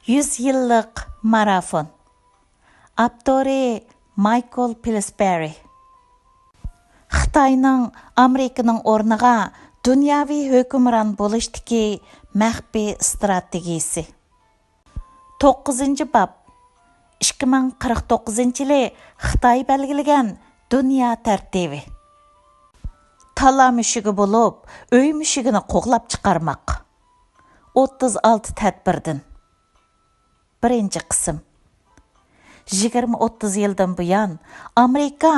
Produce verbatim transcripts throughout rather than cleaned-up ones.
يۈز يىللىق مارافون. ئاپتورى مايكل پىلسبېرى. خىتاينىڭ ئامېرىكىنىڭ ئورنىغا دۇنياۋى ھۆكۈمران بولۇشتىكى مەخپىي ئىستراتېگىيىسى. توققۇزىنچى باب. ئىككى مىڭ قىرىق توققۇزىنچى يىلى خىتاي بەلگىلىگەن دۇنيا تەرتىپى. تالا مۈشۈكى بولۇپ، ئۆي مۈشۈكىنى قوغلاپ چىقارماق. ئوتتۇز ئالتە تەدبىردىن. بىرىنچى قىسىم. يىگىرمە ئوتتۇز يىلدىن بۇيان، ئامېرىكا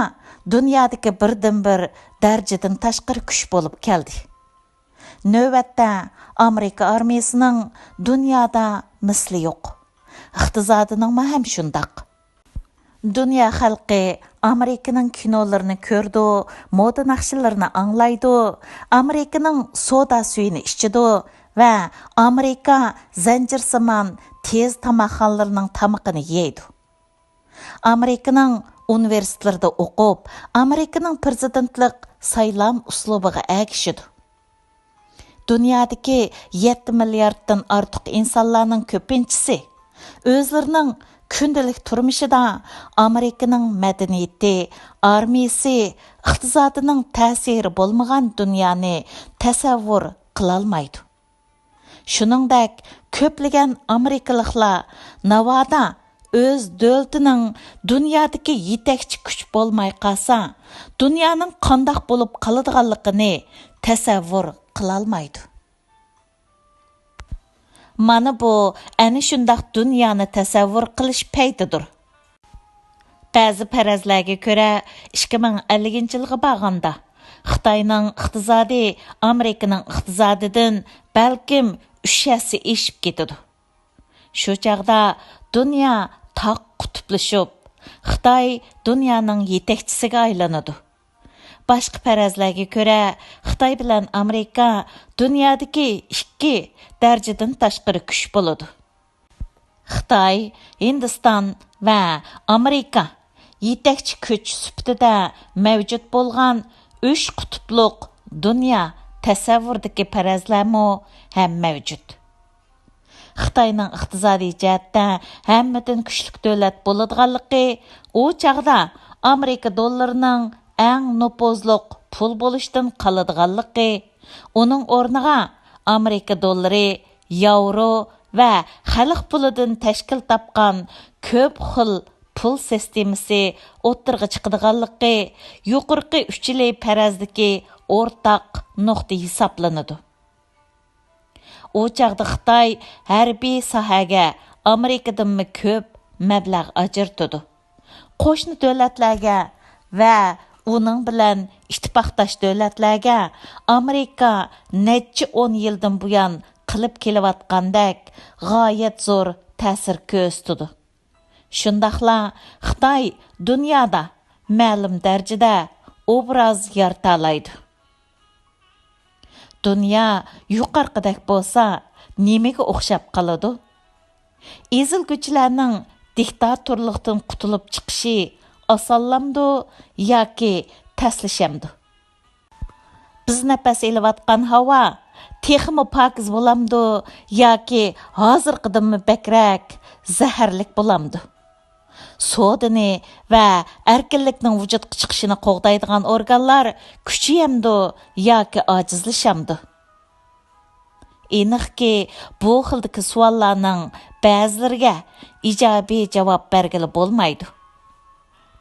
دۇنيادىكى بىردىنبىر دەرىجىدىن تاشقىرى كۈچ بولۇپ كەلدى. نۆۋەتتە، ئامېرىكا ئارمىيىسىنىڭ دۇنيادا مىسلى يوق. ئىقتىسادىنىڭمۇ ھەم شۇنداق. دۇنيا خەلقى ئامېرىكىنىڭ كىنولىرىنى كۆرىدۇ، مودا ناخشىلىرىنى ئاڭلايدۇ، ئامېرىكىنىڭ سودا سۈيىنى ئىچىدۇ ۋە ئامېرىكا زەنجىرسىمان تېز تاماقخانىلىرىنىڭ تامىقىنى يەيدۇ. ئامېرىكىنىڭ ئۇنىۋېرسىتېتلىرىدا ئوقۇپ، ئامېرىكىنىڭ پىرېزىدېنتلىق سايلام ئۇسلۇبىغا ئەگىشىدۇ. دۇنيادىكى يەتتە مىلياردتىن ئارتۇق ئىنسانلارنىڭ كۆپىنچىسى ئۆزلىرىنىڭ كۈندىلىك تۇرمۇشىدا ئامېرىكىنىڭ مەدەنىيىتى، ئارمىيىسى، ئىقتىسادىنىڭ تەسىرى بولمىغان دۇنيانى تەسەۋۋۇر قىلالمايدۇ. شۇنىڭدەك كۆپلىگەن ئامېرىكىلىقلار ناۋادا ئۆز دۆلىتىنىڭ دۇنيادىكى يېتەكچى كۈچ بولماي قالسا، دۇنيانىڭ قانداق بولۇپ قالىدىغانلىقىنى تەسەۋۋۇر قىلالمايدۇ. مانا بۇ ئەنە شۇنداق دۇنيانى تەسەۋۋۇر قىلىش پەيتىدۇر. بەزى پەرەزلەرگە كۆرە، ئىككى مىڭ ئەللىكىنچى يىلغا بارغاندا، خىتاينىڭ ئىقتىسادى ئامېرىكىنىڭ ئىقتىسادىدىن بەلكىم ئۈچ ھەسسە ئېشىپ كېتىدۇ. شۇ چاغدا دۇنيا تاق قۇتۇپلىشىپ، خىتاي دۇنيانىڭ يېتەكچىسىگە ئايلىنىدۇ. باشقا پەرەزلەرگە كۆرە، خىتاي بىلەن ئامېرىكا دۇنيادىكى ئىككى دەرىجىدىن تاشقىرى كۈچ بولىدۇ. خىتاي، ھىندىستان ۋە ئامېرىكا يېتەكچى كۈچ سۈپىتىدە مەۋجۇت بولغان ئۈچ قۇتۇپلۇق دۇنيا تەسەۋۋۇرىدىكى پەرەزلەرمۇ ھەم مەۋجۇت. خىتاينىڭ ئىقتىسادىي جەھەتتە ھەممىدىن كۈچلۈك دۆلەت بولىدىغانلىقى، ئۇ چاغدا ئامېرىكا دوللىرىنىڭ ئەڭ نوپۇزلۇق پۇل بولۇشتىن قالىدىغانلىقى، ئۇنىڭ ئورنىغا ئامېرىكا دوللىرى، ياۋرو ۋە خەلق پۇلىدىن تەشكىل تاپقان كۆپ خىل پۇل سىستېمىسى ئوتتۇرىغا چىقىدىغانلىقى يۇقىرىقى ئۈچىلى پەرەزدىكى ئورتاق نۇقتا ھېسابلىنىدۇ. ئۇ چاغدا خىتاي ھەربىي ساھەگە ئامېرىكىدىنمۇ كۆپ مەبلەغ ئاجرىتىدۇ. قوشنا دۆلەتلەرگە ۋە ئۇنىڭ بىلەن ئىتتىپاقداش دۆلەتلەرگە ئامېرىكا نەچچە ئون يىلدىن بۇيان قىلىپ كېلىۋاتقاندەك غايەت زور تەسىر كۆرسىتىدۇ. شۇنداقلا خىتاي دۇنيادا مەلۇم دەرىجىدە ئوبراز يارىتالايدۇ. دۇنيا يۇقىرىقىدەك بولسا، نېمىگە ئوخشاپ قالىدۇ؟ ئېزىلگۈچىلەرنىڭ دىكتاتورلۇقتىن قۇتۇلۇپ چىقىشى ئاسانلامدۇ ياكى تەسلىشەمدۇ؟ بىز نەپەس ئېلىۋاتقان ھاۋا تېخىمۇ پاكىز بولامدۇ ياكى ھازىرقىدىنمۇ بەكرەك زەھەرلىك بولامدۇ؟ سودىنى ۋە ئەركىنلىكنىڭ ۋۇجۇدقا چىقىشىنى قوغدايدىغان ئورگانلار كۈچىيەمدۇ ياكى ئاجىزلىشامدۇ؟ ئېنىقكى، بۇ خىلدىكى سوئاللارنىڭ بەزىلىرىگە ئىجابىي جاۋاب بەرگىلى بولمايدۇ.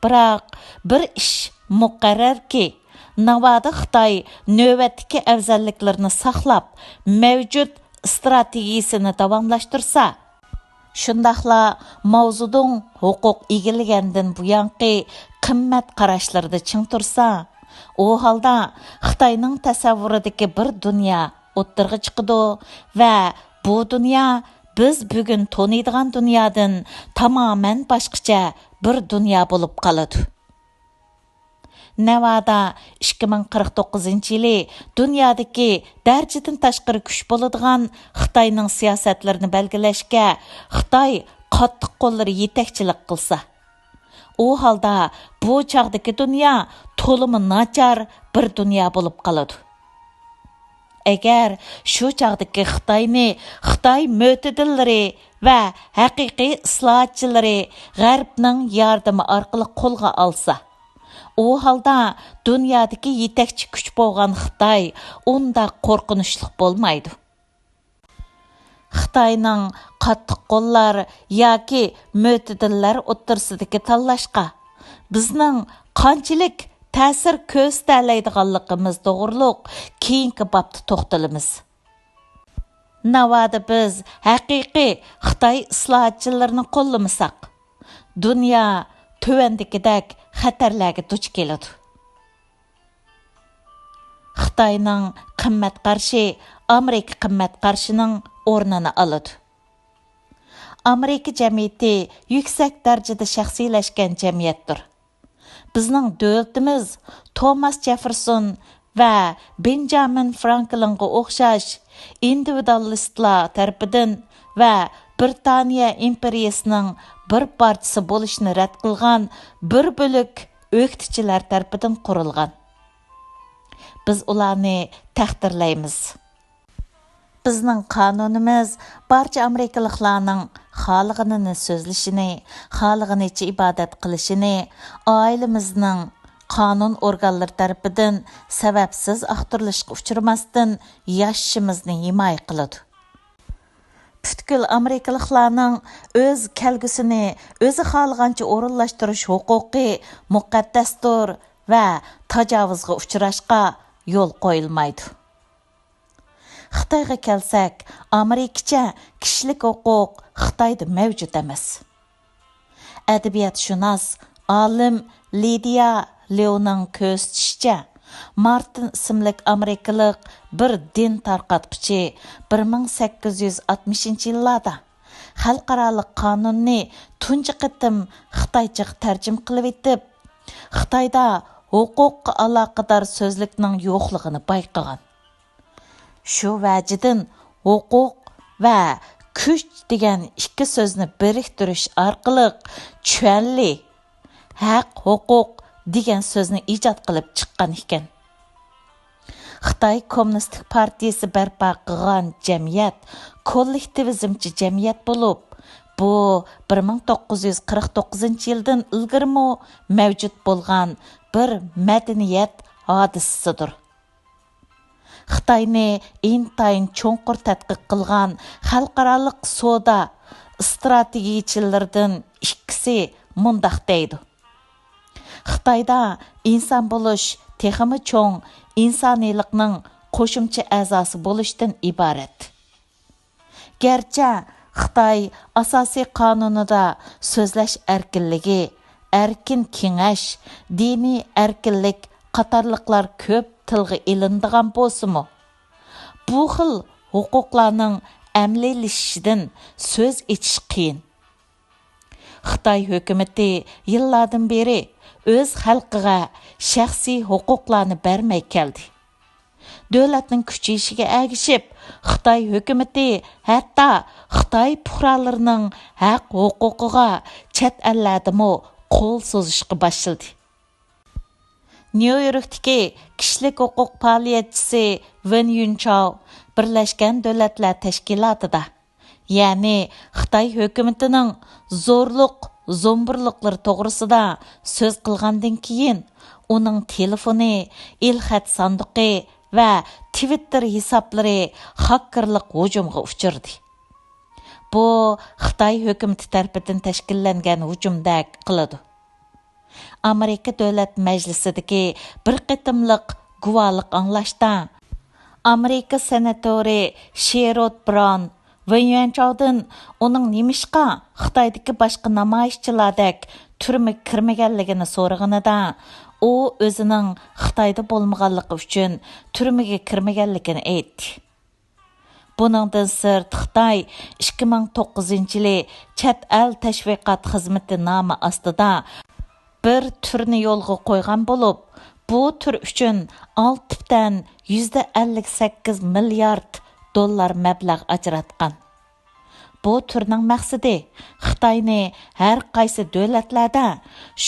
بىراق، بىر ئىش مۇقەررەركى، ناۋادا خىتاي نۆۋەتتىكى ئەۋزەللىكلىرىنى ساقلاپ، مەۋجۇت ئىستراتېگىيىسىنى داۋاملاشتۇرسا، شۇنداقلا ماۋزېدۇڭ ھوقۇق ئىگىلىگەندىن بۇيانقى قىممەت قاراشلىرىدا چىڭ تۇرسا، ئۇ ھالدا خىتاينىڭ تەسەۋۋۇرىدىكى بىر دۇنيا ئوتتۇرىغا چىقىدۇ ۋە بۇ دۇنيا بىز بۈگۈن تونۇيدىغان دۇنيادىن تامامەن باشقىچە بىر دۇنيا بولۇپ قالىدۇ. نەۋادا ئىككى مىڭ قىرىق توققۇزىنچى يىلى دۇنيادىكى دەرىجىدىن تاشقىرى كۈچ بولىدىغان خىتاينىڭ سىياسەتلىرىنى بەلگىلەشكە خىتاي قاتتىق قوللىرى يېتەكچىلىك قىلسا، ئۇ ھالدا بۇ چاغدىكى دۇنيا تولىمۇ ناچار بىر دۇنيا بولۇپ قالىدۇ. ئەگەر شۇ چاغدىكى خىتاينى خىتاي مۆتىدىللىرى ۋە ھەقىقىي ئىسلاھاتچىلىرى غەربنىڭ ياردىمى ئارقىلىق قولغا ئالسا، ئۇ ھالدا دۇنيادىكى يېتەكچى كۈچ بولغان خىتاي ئۇنداق قورقۇنچلۇق بولمايدۇ. خىتاينىڭ قاتتىق قوللار ياكى مۆتىدىللەر ئوتتۇرىسىدىكى تاللاشقا بىزنىڭ قانچىلىك تەسىر كۆرسىتەلەيدىغانلىقىمىز توغرۇلۇق كېيىنكى بابتا توختىلىمىز. ناۋادا بىز ھەقىقىي خىتاي ئىسلاھاتچىلىرىنى قوللىمىساق، دۇنيا تۆۋەندىكىدەك خەتەرلەرگە دۇچ كېلىدۇ. خىتاينىڭ قىممەت قارىشى ئامېرىكا قىممەت قارىشىنىڭ ئورنىنى ئالىدۇ. ئامېرىكا جەمئىيىتى يۈكسەك دەرىجىدە شەخسىيلەشكەن جەمئىيەتتۇر. بىزنىڭ دۆلىتىمىز توماس جېففېرسون ۋە بېنجامىن فرانكلىنغا ئوخشاش ئىندىۋىدۇئالىستلار تەرىپىدىن ۋە برىتانىيە ئىمپېرىيىسىنىڭ بىر پارچىسى بولۇشنى رەت قىلغان بىر بۆلەك ئۆكتىچىلەر تەرىپىدىن قۇرۇلغان. بىز ئۇلارنى تەقدىرلەيمىز. بىزنىڭ قانۇنىمىز بارچە ئامېرىكىلىقلارنىڭ خالىغىنىنى سۆزلىشىنى، خالىغىنىچە ئىبادەت قىلىشىنى، ئائىلىمىزنىڭ قانۇن ئورگانلىرى تەرىپىدىن سەۋەبسىز ئاختۇرۇلۇشقا ئۇچرىماستىن ياشىشىمىزنى ھىمايە قىلىدۇ. پۈتكۈل ئامېرىكىلىقلارنىڭ ئۆز كەلگۈسىنى ئۆزى خالىغانچە ئورۇنلاشتۇرۇش ھوقۇقى مۇقەددەستۇر ۋە تاجاۋۇزغا ئۇچراشقا يول قويۇلمايدۇ. خىتايغا كەلسەك، ئامېرىكىچە كىشىلىك ھوقۇق خىتايدا مەۋجۇت ئەمەس. ئەدەبىياتشۇناس، ئالىم لىدىيا ليۇنىڭ كۆرسىتىشىچە، مارتىن ئىسىملىك ئامېرىكىلىق بىر دىن تارقاتقۇچى بىر مىڭ سەككىز يۈز ئاتمىشىنچى يىللاردا خەلقئارالىق قانۇننى تۇنجى قېتىم خىتايچىغا تەرجىمە قىلىۋېتىپ، خىتايدا ھوقۇققا ئالاقىدار سۆزلۈكنىڭ يوقلۇقىنى بايقىغان. شۇ ۋەجىدىن ھوقۇق ۋە كۈچ دېگەن ئىككى سۆزنى بىرىكتۈرۈش ئارقىلىق چۈەنلى، ھەق، ھوقۇق دېگەن سۆزنى ئىجاد قىلىپ چىققان ئىكەن. خىتاي كوممۇنىستىك پارتىيىسى بەرپا قىلغان جەمئىيەت كوللېكتىۋىزمچى جەمئىيەت بولۇپ، بۇ بىر مىڭ توققۇز يۈز قىرىق توققۇزىنچى يىلدىن ئىلگىرىمۇ مەۋجۇت بولغان بىر مەدەنىيەت ھادىسىسىدۇر. خىتاينى ئىنتايىن چوڭقۇر تەتقىق قىلغان خەلقئارالىق سودا ئىستراتېگىيىچىلىرىدىن ئىككىسى مۇنداق دەيدۇ: خىتايدا ئىنسان بولۇش تېخىمۇ چوڭ ئىنسانىيلىقنىڭ قوشۇمچە ئەزاسى بولۇشتىن ئىبارەت. گەرچە خىتاي ئاساسىي قانۇنىدا سۆزلەش ئەركىنلىكى، ئەركىن كېڭەش، دىنىي ئەركىنلىك قاتارلىقلار كۆپ تىلغا ئېلىنىدىغان بولسىمۇ، بۇ خىل ھوقۇقلارنىڭ ئەمەلىيلىشىشىدىن سۆز ئېچىش قىيىن. خىتاي ھۆكۈمىتى يىللاردىن بېرى ئۆز خەلقىگە شەخسىي ھوقۇقلارنى بەرمەي كەلدى. دۆلەتنىڭ كۈچىيىشىگە ئەگىشىپ، خىتاي ھۆكۈمىتى ھەتتا خىتاي پۇقرالىرىنىڭ ھەق-ھوقۇقىغا چەت ئەللەردىمۇ قول سوزۇشقا باشلىدى. نيۇ يوركتىكى كىشىلىك ھوقۇق پائالىيەتچىسى ۋېن يۈنچاۋ بىرلەشكەن دۆلەتلەر تەشكىلاتىدا، يەنى خىتاي ھۆكۈمىتىنىڭ زورلۇق، زومبۇرلۇقلىرى توغرىسىدا سۆز قىلغاندىن كېيىن، ئۇنىڭ تېلېفونى، ئېلخەت ساندۇقى ۋە تىۋىتتېر ھېسابلىرى خاككېرلىق ھۇجۇمىغا ئۇچرىدى. بۇ خىتاي ھۆكۈمىتى تەرىپىدىن تەشكىللەنگەن ھۇجۇمدەك قىلىدۇ. ئامېرىكا دۆلەت مەجلىسىدىكى بىر قېتىملىق گۇۋاھلىق ئاڭلاشتا، ئامېرىكا سېناتورى شېرود براون ۋېن يۈەنچاۋدىن ئۇنىڭ نېمىشقا خىتايدىكى باشقا نامايىشچىلاردەك تۈرمىگە كىرمىگەنلىكىنى سورىغىنىدا، ئۇ ئۆزىنىڭ خىتايدا بولمىغانلىقى ئۈچۈن تۈرمىگە كىرمىگەنلىكىنى ئېيتتى. بۇنىڭدىن سىرت، خىتاي ئىككى مىڭ توققۇزىنچى يىلى چەت ئەل تەشۋىقات خىزمىتى نامى ئاستىدا بىر تۈرنى يولغا قويغان بولۇپ، بۇ تۈر ئۈچۈن ئالتە پۈتۈن يۈزدە ئەللىك سەككىز مىليارد دوللار مەبلەغ ئاجراتقان. بۇ تۈرنىڭ مەقسىتى خىتاينى ھەر قايسى دۆلەتلەردە،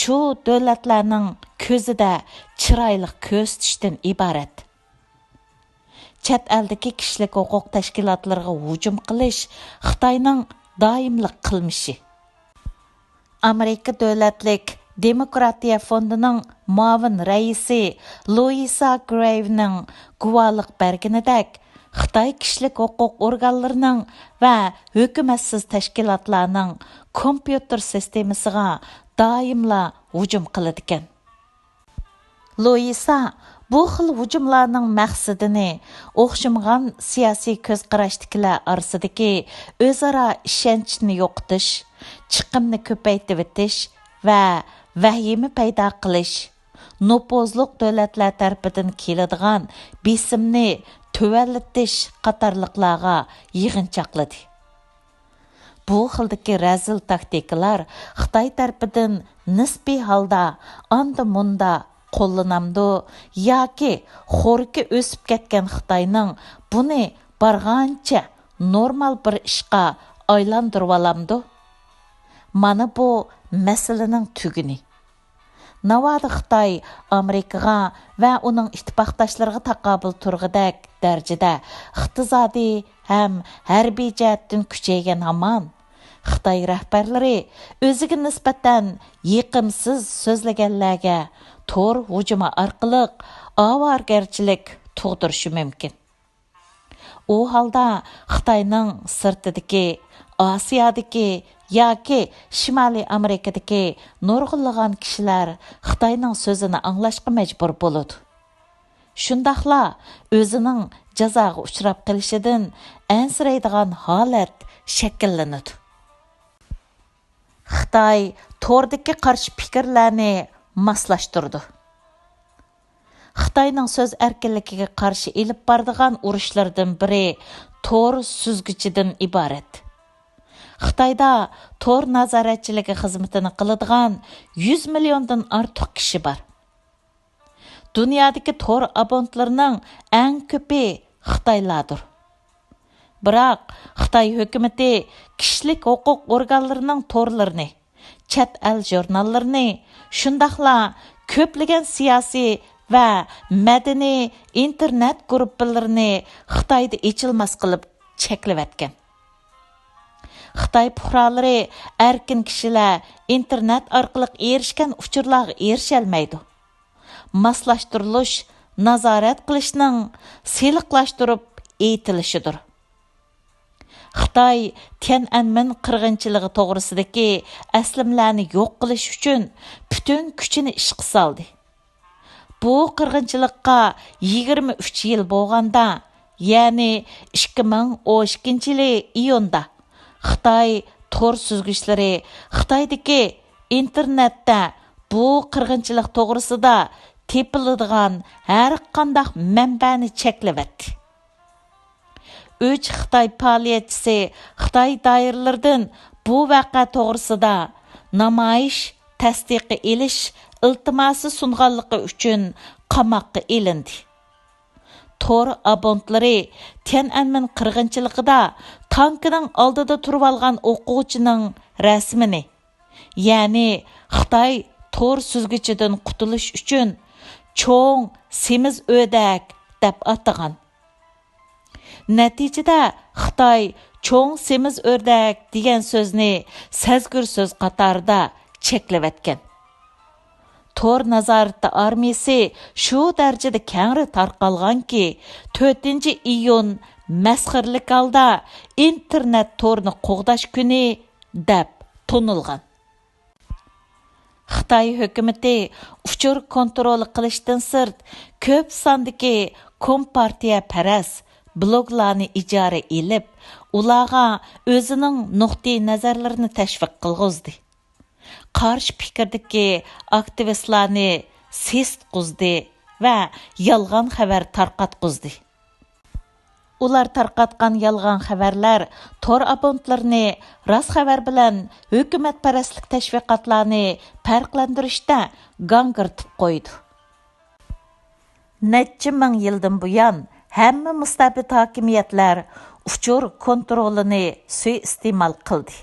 شۇ دۆلەتلەرنىڭ كۆزىدە چىرايلىق كۆرسىتىشتىن ئىبارەت. چەت ئەلدىكى كىشىلىك ھوقۇق تەشكىلاتلىرىغا ھۇجۇم قىلىش خىتاينىڭ دائىملىق قىلمىشى. ئامېرىكا دۆلەتلىك دېموكراتىيە فوندىنىڭ مۇئاۋىن رەئىسى لۇئىسا گرېيۋنىڭ گۇۋاھلىق بەرگىنىدەك، خىتاي كىشىلىك ھوقۇق ئورگانلىرىنىڭ ۋە ھۆكۈمەتسىز تەشكىلاتلارنىڭ كومپيۇتېر سىستېمىسىغا دائىملا ھۇجۇم قىلىدىكەن. لۇئىسا بۇ خىل ھۇجۇملارنىڭ مەقسىتىنى ئوخشىمىغان سىياسىي كۆز قاراشتىكىلەر ئارىسىدىكى ئۆزئارا ئىشەنچنى يوقىتىش، چىقىمنى كۆپەيتىۋېتىش ۋە ۋەھىمە پەيدا قىلىش، نوپۇزلۇق دۆلەتلەر تەرىپىدىن كېلىدىغان بېسىمنى تۆۋەنلىتىش قاتارلىقلارغا يىغىنچاقلىدى. بۇ خىلدىكى رەزىل تاكتىكىلار خىتاي تەرىپىدىن نىسپىي ھالدا ئاندا-مۇندا قوللىنامدۇ ياكى خورىكى ئۆسۈپ كەتكەن خىتاينىڭ بۇنى بارغانچە نورمال بىر ئىشقا ئايلاندۇرۇۋالامدۇ؟ مانا بۇ مەسىلىنىڭ تۈگۈنى. ناۋادا خىتاي ئامېرىكىغا ۋە ئۇنىڭ ئىتتىپاقداشلىرىغا تاقابىل تۇرغۇدەك دەرىجىدە ئىقتىسادىي ھەم ھەربىي جەھەتتىن كۈچەيگەن ھامان، خىتاي رەھبەرلىرى ئۆزىگە نىسبەتەن يېقىمسىز سۆزلىگەنلەرگە تور ھۇجۇمى ئارقىلىق ئاۋارىگەرچىلىك تۇغدۇرۇشى مۇمكىن. ئۇ ھالدا خىتاينىڭ سىرتىدىكى، ئاسىيادىكى ياكى شىمالىي ئامېرىكىدىكى نۇرغۇنلىغان كىشىلەر خىتاينىڭ سۆزىنى ئاڭلاشقا مەجبۇر بولىدۇ. شۇنداقلا ئۆزىنىڭ جازاغا ئۇچراپ قېلىشىدىن ئەنسىرەيدىغان ھالەت شەكىللىنىدۇ. خىتاي توردىكى قارشى پىكىرلەرنى ماسلاشتۇرىدۇ. خىتاينىڭ سۆز ئەركىنلىكىگە قارشى ئېلىپ بارىدىغان ئۇرۇشلىرىدىن بىرى تور سۈزگۈچىدىن ئىبارەت. خىتايدا تور نازارەتچىلىكى خىزمىتىنى قىلىدىغان يۈز مىليوندىن ئارتۇق كىشى بار. دۇنيادىكى تور ئابونتلىرىنىڭ ئەڭ كۆپى خىتايلاردۇر. بىراق، خىتاي ھۆكۈمىتى كىشىلىك ھوقۇق ئورگانلىرىنىڭ تورلىرىنى، چەت ئەل ژۇرناللىرىنى، شۇنداقلا كۆپلىگەن سىياسىي ۋە مەدەنىي ئىنتېرنېت گۇرۇپپىلىرىنى خىتايدا ئېچىلماس قىلىپ چەكلىۋەتكەن. خىتاي پۇقرالىرى ئەركىن كىشىلەر ئىنتېرنېت ئارقىلىق ئېرىشكەن ئۇچۇرلارغا ئېرىشەلمەيدۇ. ماسلاشتۇرۇلۇش نازارەت قىلىشنىڭ سىلىقلاشتۇرۇپ ئېيتىلىشىدۇر. خىتاي تيەنئەنمېن قىرغىنچىلىقى توغرىسىدىكى ئەسلىمىلەرنى يوق قىلىش ئۈچۈن پۈتۈن كۈچىنى ئىشقا سالدى. بۇ قىرغىنچىلىققا يىگىرمە ئۈچ يىل بولغاندا، يەنى ئىككى مىڭ ئون ئىككىنچى يىلى ئىيۇندا خىتاي تور سۈزگۈچلىرى خىتايدىكى ئىنتېرنېتتە بۇ قىرغىنچىلىق توغرىسىدا تېپىلىدىغان ھەرقانداق مەنبەنى چەكلىۋەتتى. ئۈچ خىتاي پائالىيەتچىسى خىتاي دائىرىلىرىدىن بۇ ۋەقە توغرىسىدا نامايىش تەستىقى ئېلىش ئىلتىماسى سۇنغانلىقى ئۈچۈن قاماققا ئېلىندى. تور ئابونتلىرى تيەنئەنمېن قىرغىنچىلىقىدا تانكىنىڭ ئالدىدا تۇرۇۋالغان ئوقۇغۇچىنىڭ رەسىمىنى، يەنى خىتاي تور سۈزگۈچىدىن قۇتۇلۇش ئۈچۈن چوڭ سېمىز ئۆردەك دەپ ئاتىغان. نەتىجىدە خىتاي چوڭ سېمىز ئۆردەك دېگەن سۆزنى سەزگۈر سۆز قاتارىدا چەكلىۋەتكەن. تور نازارىتى ئارمىيىسى شۇ دەرىجىدە كەڭرى تارقالغانكى، تۆتىنچى ئىيۇن مەسخىرىلىك ھالدا ئىنتېرنېت تورىنى قوغداش كۈنى دەپ تونۇلغان. خىتاي ھۆكۈمىتى ئۇچۇر كونترولى قىلىشتىن سىرت، كۆپ ساندىكى كومپارتىيەپەرەس بلوگلارنى ئىجارە ئېلىپ، ئۇلارغا ئۆزىنىڭ نۇقتىئىنەزەرلىرىنى تەشۋىق قىلغۇزدى. قارشى پىكىردىكى ئاكتىۋىستلارنى سېسىتقۇزدى ۋە يالغان خەۋەر تارقاتقۇزدى. ئۇلار تارقاتقان يالغان خەۋەرلەر تور ئابونتلىرىنى راست خەۋەر بىلەن ھۆكۈمەتپەرەسلىك تەشۋىقاتلارنى پەرقلەندۈرۈشتە گاڭگىرىتىپ قويىدۇ. نەچچە مىڭ يىلدىن بۇيان، ھەممە مۇستەبىت ھاكىمىيەتلەر ئۇچۇر كونترولىنى سۇيىئىستېمال قىلدى.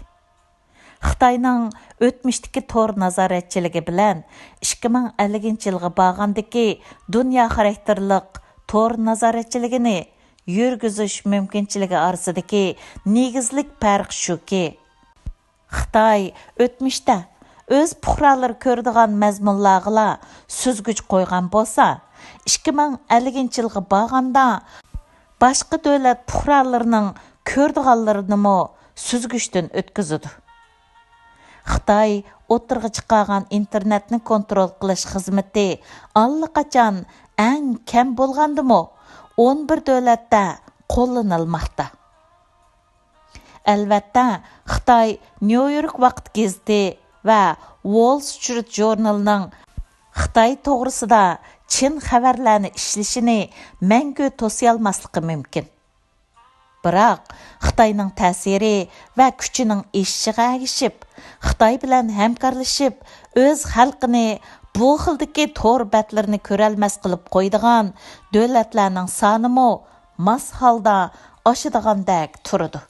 خىتاينىڭ ئۆتمۈشتىكى تور نازارەتچىلىكى بىلەن ئىككى مىڭ ئەللىكىنچى يىلغا بارغاندىكى دۇنيا خاراكتېرلىق تور نازارەتچىلىكىنى يۈرگۈزۈش مۇمكىنچىلىكى ئارىسىدىكى نېگىزلىك پەرق شۇكى، خىتاي ئۆتمۈشتە ئۆز پۇقرالىرى كۆرىدىغان مەزمۇنلارغىلا سۈزگۈچ قويغان بولسا، ئىككى مىڭ ئەللىكىنچى يىلغا بارغاندا باشقا دۆلەت پۇقرالىرىنىڭ كۆرىدىغانلىرىنىمۇ سۈزگۈچتىن ئۆتكۈزىدۇ. خىتاي ئوتتۇرىغا چىقارغان ئىنتېرنېتنى كونترول قىلىش خىزمىتى ئاللىقاچان ئەڭ كەم بولغاندىمۇ ئون بىر دۆلەتتە قوللىنىلماقتا. ئەلۋەتتە، خىتاي نيۇ يورك ۋاقىت گېزىتى ۋە ۋول سترىت ژۇرنىلىنىڭ خىتاي توغرىسىدا چىن خەۋەرلەرنى ئىشلىشىنى مەڭگۈ توسىيالماسلىقى مۇمكىن. بىراق، خىتاينىڭ تەسىرى ۋە كۈچىنىڭ ئېشىشىغا ئەگىشىپ، خىتاي بىلەن ھەمكارلىشىپ، ئۆز خەلقىنى بۇ خىلدىكى تور بەتلىرىنى كۆرەلمەس قىلىپ قويىدىغان دۆلەتلەرنىڭ سانىمۇ ماس ھالدا ئاشىدىغاندەك تۇرىدۇ.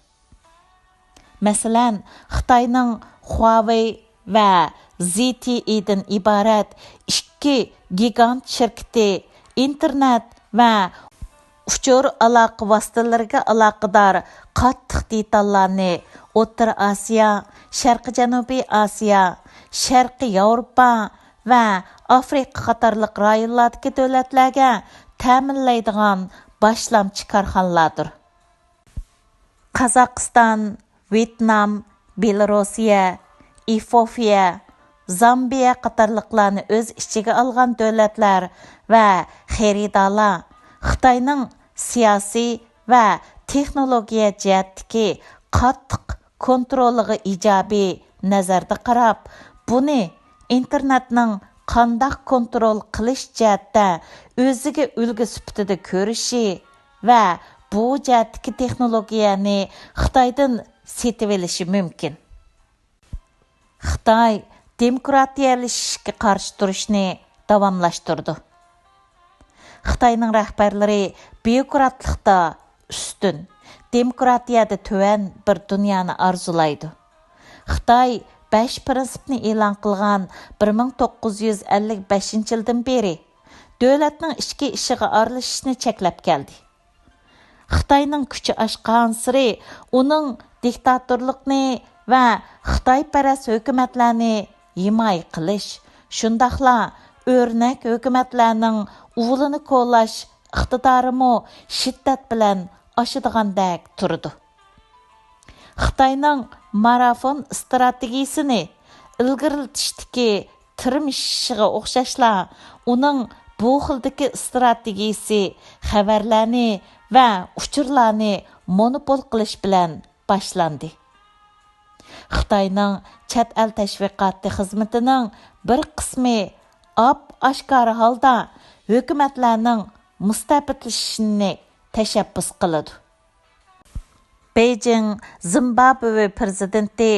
مەسىلەن، خىتاينىڭ خۇاۋېي ۋە زې تې ئېدىن ئىبارەت ئىككى گىگانت شىركىتى ئىنتېرنېت ۋە ئۇچۇر ئالاقە ۋاسىتىلىرىگە ئالاقىدار قاتتىق دېتاللارنى ئوتتۇرا ئاسىيا، شەرقىي جەنۇبىي ئاسىيا، شەرقىي ياۋروپا ۋە ئافرىقا قاتارلىق رايونلاردىكى دۆلەتلەرگە تەمىنلەيدىغان باشلامچى كارخانىلاردۇر. قازاقىستان، ۋيېتنام، بېلاروسىيە، ئېفىئوپىيە، زامبىيە قاتارلىقلارنى ئۆز ئىچىگە ئالغان دۆلەتلەر ۋە خېرىدارلار خىتاينىڭ سىياسىي ۋە تېخنولوگىيە جەھەتتىكى قاتتىق كونترولىغا ئىجابىي نەزەردە قاراپ، بۇنى ئىنتېرنېتنىڭ قانداق كونترول قىلىش جەھەتتە ئۆزىگە ئۈلگە سۈپىتىدە كۆرۈشى ۋە بۇ جەھەتتىكى تېخنولوگىيەنى خىتايدىن سېتىۋېلىشى مۇمكىن. خىتاي دېموكراتىيەلىشىشكە قارشى تۇرۇشنى داۋاملاشتۇرىدۇ. خىتاينىڭ رەھبەرلىرى بيۇروكراتلىقتا ئۈستۈن، دېموكراتىيەدە تۆۋەن بىر دۇنيانى ئارزۇلايدۇ. خىتاي بەش پىرىنسىپنى ئېلان قىلغان بىر مىڭ توققۇز يۈز ئەللىك بەشىنچى يىلدىن بېرى دۆلەتنىڭ ئىچكى ئىشىغا ئارىلىشىشنى چەكلەپ كەلدى. خىتاينىڭ كۈچى ئاشقانسېرى ئۇنىڭ دىكتاتورلۇقنى ۋە خىتايپەرەس ھۆكۈمەتلەرنى ھىمايە قىلىش، شۇنداقلا ئۆرنەك ھۆكۈمەتلەرنىڭ ئۇلىنى كولاش ئىقتىدارىمۇ شىددەت بىلەن ئاشىدىغاندەك تۇرىدۇ. خىتاينىڭ مارافون ئىستراتېگىيىسىنى ئىلگىرىلىتىشتىكى تىرمىشىشىغا ئوخشاشلا، ئۇنىڭ بۇ خىلدىكى ئىستراتېگىيىسى خەۋەرلەرنى ۋە ئۇچۇرلارنى مونوپول قىلىش بىلەن باشلاندى. خىتاينىڭ چەت ئەل تەشۋىقاتى خىزمىتىنىڭ بىر قىسمى ئاپ-ئاشكارا ھالدا ھۆكۈمەتلەرنىڭ مۇستەبىتلىشىشىنى تەشەببۇس قىلىدۇ. بېيجىڭ زىمبابۋې پىرېزىدېنتى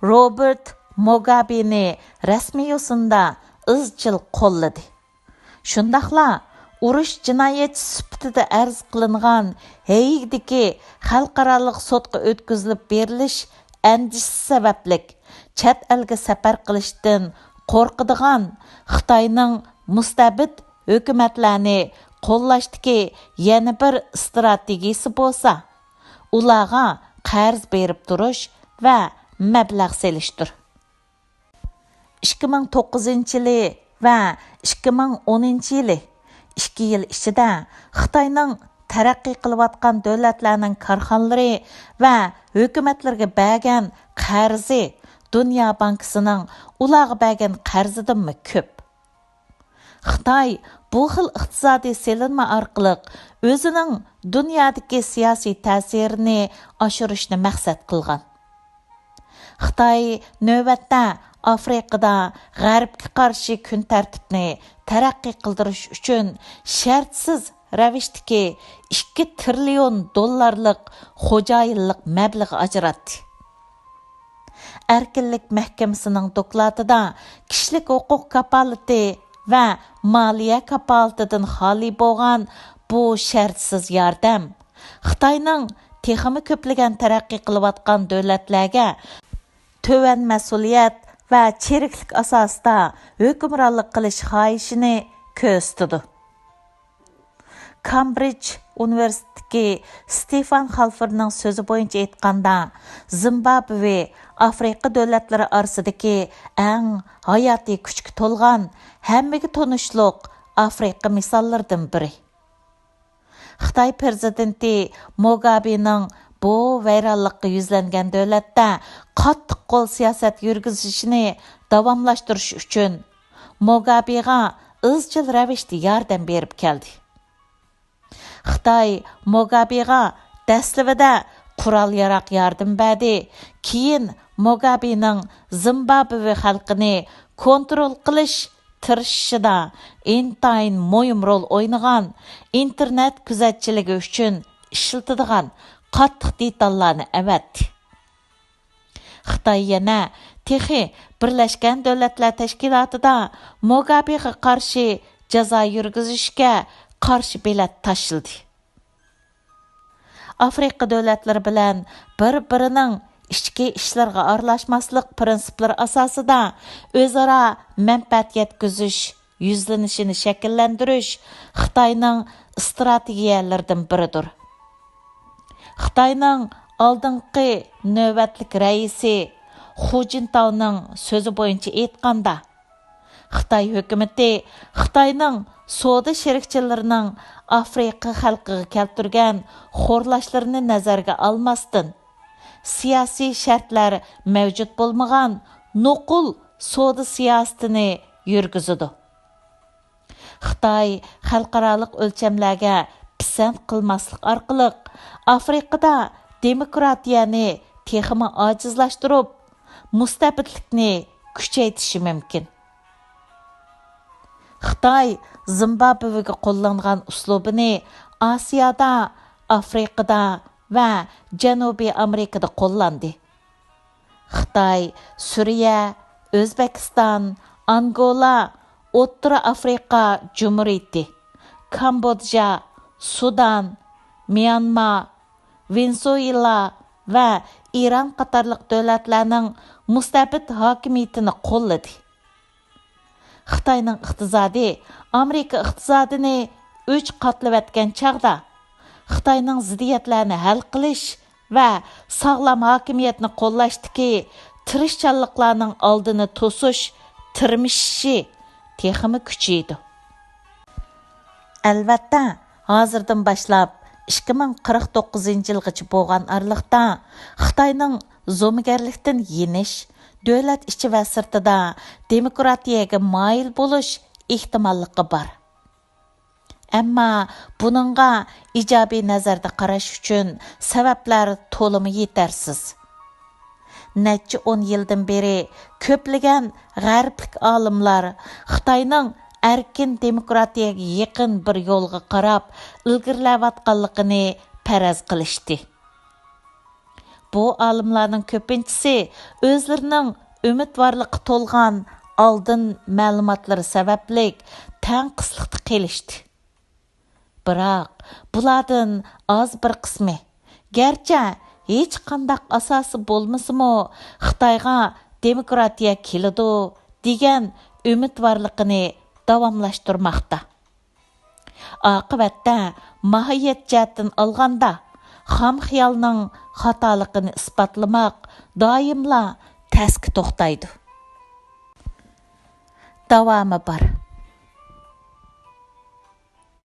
روبېرت موگابېنى رەسمىي يوسۇندا ئىزچىل قوللىدى. شۇنداقلا ئۇرۇش جىنايەتچىسى سۈپىتىدە ئەرز قىلىنغان ھېيگدىكى خەلقئارالىق سوتقا ئۆتكۈزۈلۈپ بېرىلىش ئەندىشىسى سەۋەبلىك، چەت ئەلگە سەپەر قىلىشتىن قورقىدىغان خىتاينىڭ مۇستەبىت ھۆكۈمەتلەرنى قوللاشتىكى يەنە بىر ئىستراتېگىيىسى بولسا، ئۇلارغا قەرز بېرىپ تۇرۇش ۋە مەبلەغ سېلىشتۇر. ئىككى مىڭ توققۇزىنچى يىلى ۋە ئىككى مىڭ ئونىنچى يىلى ئىككى يىل ئىچىدە خىتاينىڭ تەرەققىي قىلىۋاتقان دۆلەتلەرنىڭ كارخانىلىرى ۋە ھۆكۈمەتلىرىگە بەرگەن قەرزى دۇنيا بانكىسىنىڭ ئۇلارغا بەرگەن قەرزىدىنمۇ كۆپ. خىتاي بۇ خىل ئىقتىسادىي سېلىنما ئارقىلىق ئۆزىنىڭ دۇنيادىكى سىياسىي تەسىرىنى ئاشۇرۇشنى مەقسەت قىلغان. خىتاي نۆۋەتتە ئافرىقىدا غەربكە قارشى كۈن تەرتىپنى تەرەققىي قىلدۇرۇش ئۈچۈن شەرتسىز رەۋىشتىكى ئىككى تىرىليون دوللارلىق خوجايىنلىق مەبلىغى ئاجراتتى. ئەركىنلىك مەھكىمىسىنىڭ دوكلاتىدا كىشىلىك ھوقۇق كاپالىتى ۋە مالىيە كاپالىتىدىن خالىي بولغان بۇ شەرتسىز ياردەم خىتاينىڭ تېخىمۇ كۆپلىگەن تەرەققىي قىلىۋاتقان دۆلەتلەرگە تۆۋەن مەسئۇلىيەت ۋە چىرىكلىك ئاساسىدا ھۆكۈمرانلىق قىلىش خاھىشىنى كۆرسىتىدۇ. كامبرىج ئۇنىۋېرسىتېتتىكى ستېفان خالفېرنىڭ سۆزى بويىچە ئېيتقاندا، زىمبابۋې ئافرىقا دۆلەتلىرى ئارىسىدىكى ئەڭ ھاياتىي كۈچكە تولغان، ھەممىگە تونۇشلۇق ئافرىقا مىساللىرىدىن بىرى. خىتاي پىرېزىدېنتى موگابېنىڭ بۇ ۋەيرانلىققا يۈزلەنگەن دۆلەتتە قاتتىق قول سىياسەت يۈرگۈزۈشىنى داۋاملاشتۇرۇش ئۈچۈن موگابېغا ئىزچىل رەۋىشتە ياردەم بېرىپ كەلدى. خىتاي موگابېغا دەسلىۋىدە قورال-ياراغ ياردىمى بەردى، كېيىن موگابېنىڭ زىمبابۋې خەلقىنى كونترول قىلىش تىرىشىشىدا ئىنتايىن مۇھىم رول ئوينىغان ئىنتېرنېت كۆزەتچىلىكى ئۈچۈن ئىشلىتىدىغان قاتتىق دېتاللارنى ئەۋەتتى. خىتاي يەنە تېخى بىرلەشكەن دۆلەتلەر تەشكىلاتىدا موگابېغا قارشى جازا يۈرگۈزۈشكە قارشى بېلەت تاشلىدى. ئافرىقا دۆلەتلىرى بىلەن بىر-بىرىنىڭ ئىچكى ئىشلىرىغا ئارىلاشماسلىق پىرىنسىپلىرى ئاساسىدا ئۆزئارا مەنپەئەت يەتكۈزۈش يۈزلىنىشىنى شەكىللەندۈرۈش خىتاينىڭ ئىستراتېگىيەلىرىدىن بىرىدۇر. خىتاينىڭ ئالدىنقى نۆۋەتلىك رەئىسى خۇ جىنتاۋنىڭ سۆزى بويىچە ئېيتقاندا، خىتاي ھۆكۈمىتى خىتاينىڭ سودا شېرىكچىلىرىنىڭ ئافرىقا خەلقىگە كەلتۈرگەن خورلاشلىرىنى نەزەرگە ئالماستىن، سىياسىي شەرتلەر مەۋجۇت بولمىغان نوقۇل سودا سىياسىتىنى يۈرگۈزىدۇ. خىتاي خەلقئارالىق ئۆلچەملەرگە پىسەنت قىلماسلىق ئارقىلىق ئافرىقىدا دېموكراتىيەنى تېخىمۇ ئاجىزلاشتۇرۇپ، مۇستەبىتلىكنى كۈچەيتىشى مۇمكىن. خىتاي زىمبابۋېگە قوللانغان ئۇسلۇبىنى ئاسىيادا، ئافرىقىدا ۋە جەنۇبىي ئامېرىكىدا قوللاندى. خىتاي سۈرىيە، ئۆزبېكىستان، ئانگولا، ئوتتۇرا ئافرىقا جۇمھۇرىيىتى، كامبودژا، سۇدان، ميانما، ۋېنېزۇېلا ۋە ئىران قاتارلىق دۆلەتلەرنىڭ مۇستەبىت ھاكىمىيىتىنى قوللىدى. خىتاينىڭ ئىقتىسادى ئامېرىكا ئىقتىسادىنى ئۈچ قاتلىۋەتكەن چاغدا، خىتاينىڭ زىددىيەتلەرنى ھەل قىلىش ۋە ساغلام ھاكىمىيەتنى قوللاشتىكى تىرىشچانلىقلارنىڭ ئالدىنى توسۇش تىرمىشىشى تېخىمۇ كۈچىيىدۇ. ئەلۋەتتە، ھازىردىن باشلاپ ئىككى مىڭ قىرىق توققۇزىنچى يىلغىچە بولغان ئارىلىقتا خىتاينىڭ زومىگەرلىكتىن يېنىش، دۆلەت ئىچى ۋە سىرتىدا دېموكراتىيەگە مايىل بولۇش ئېھتىماللىقى بار. ئەمما بۇنىڭغا ئىجابىي نەزەردە قاراش ئۈچۈن سەۋەبلەر تولىمۇ يېتەرسىز. نەچچە ئون يىلدىن بېرى كۆپلىگەن غەربلىك ئالىملار خىتاينىڭ ئەركىن دېموكراتىيەگە يېقىن بىر يولغا قاراپ ئىلگىرىلەۋاتقانلىقىنى پەرەز قىلىشتى. بۇ ئالىملارنىڭ كۆپىنچىسى ئۆزلىرىنىڭ ئۈمىدۋارلىققا تولغان ئالدىن مەلۇماتلىرى سەۋەبلىك تەڭقىسلىقتا قېلىشتى. بىراق، بۇلاردىن ئاز بىر قىسمى، گەرچە ھېچقانداق ئاساسى بولمىسىمۇ، خىتايغا دېموكراتىيە كېلىدۇ دېگەن ئۈمىدۋارلىقىنى داۋاملاشتۇرماقتا. ئاقىۋەتتە، ماھىيەت جەھەتتىن ئالغاندا، خام خىيالنىڭ خاتالىقىنى ئىسپاتلىماق دائىملا تەسكە توختايدۇ. داۋامى بار.